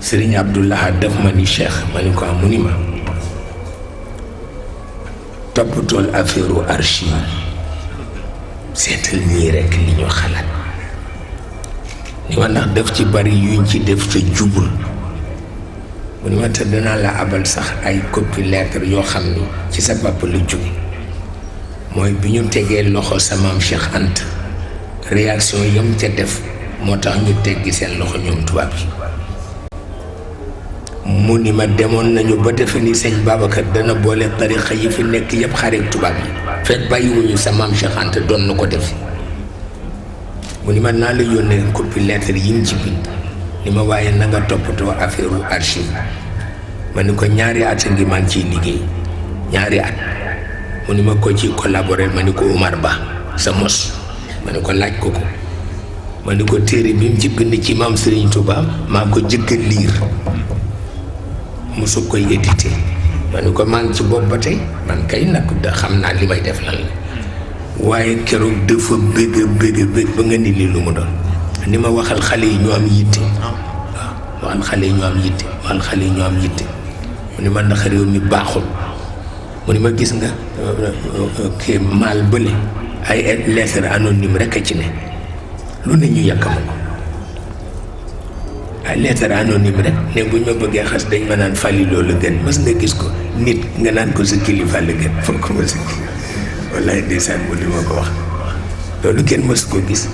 Sëriñ Abdullah def ma ni Cheikh ma ni ko mu ni ma toppatool affaire archive seetal ñii rekk li ñu xalaat ni ma ndax def ci bari yuñ ci def te jubul mu ni ma te danaa la abal sax ay copie lettre yoo xam ni ci sa papa la jóge mooy bi ñu tegee loxo sa maam Cheikh Anta réaction yam ca def moo tax ñu teggi seen loxo ñoom tubaab yi mu ni ma demoon nañu ba defe ni sëñ Babacar dana boole tarixa yi fi nekk yëpp xarit tubaab yi fekk bàyyiwuñu sa maam Cheikh Anta doon na ko def mu ni ma naa la yónnee copie lettre yi mu ci bind ni ma waaye na nga toppatoo affaire archive ma ni ko ñaari at a ngi man ciy liggéey ñaari at mu ni ma ko ci collaborer ma ni ko Umar Ba sa mos ma ni ko laaj ko ma ni ko téere bi mu ci bind ci maam Serigne Touba maa ko jëkk a liir mosu koy édité ma ni ko maa ngi ci bopp ba tey man kay nag da xam naa li may def lan la waaye keroog dafa bëgg ba nga ni li lu mu doon ni ma waxal xale yi ñu am yitte waaw waxal xale yi ñu am yitte waxal xale yi ñu am yitte mu ni man ndax réew mi baaxul mu ni ma gis nga kii maal bële ay lettre anonyme rek a ci ne lu ne ñu yàkkama ko ay lettre anonyme rek ne buñ ma bëggee xas dañ ma naan fali loolu gën mas nga gis ko nit nga naan ko sa kilifa la gën pour ko ma sa kilifa wallaay ndeysaan mu li ma ko wax loolu kenn mës ko gis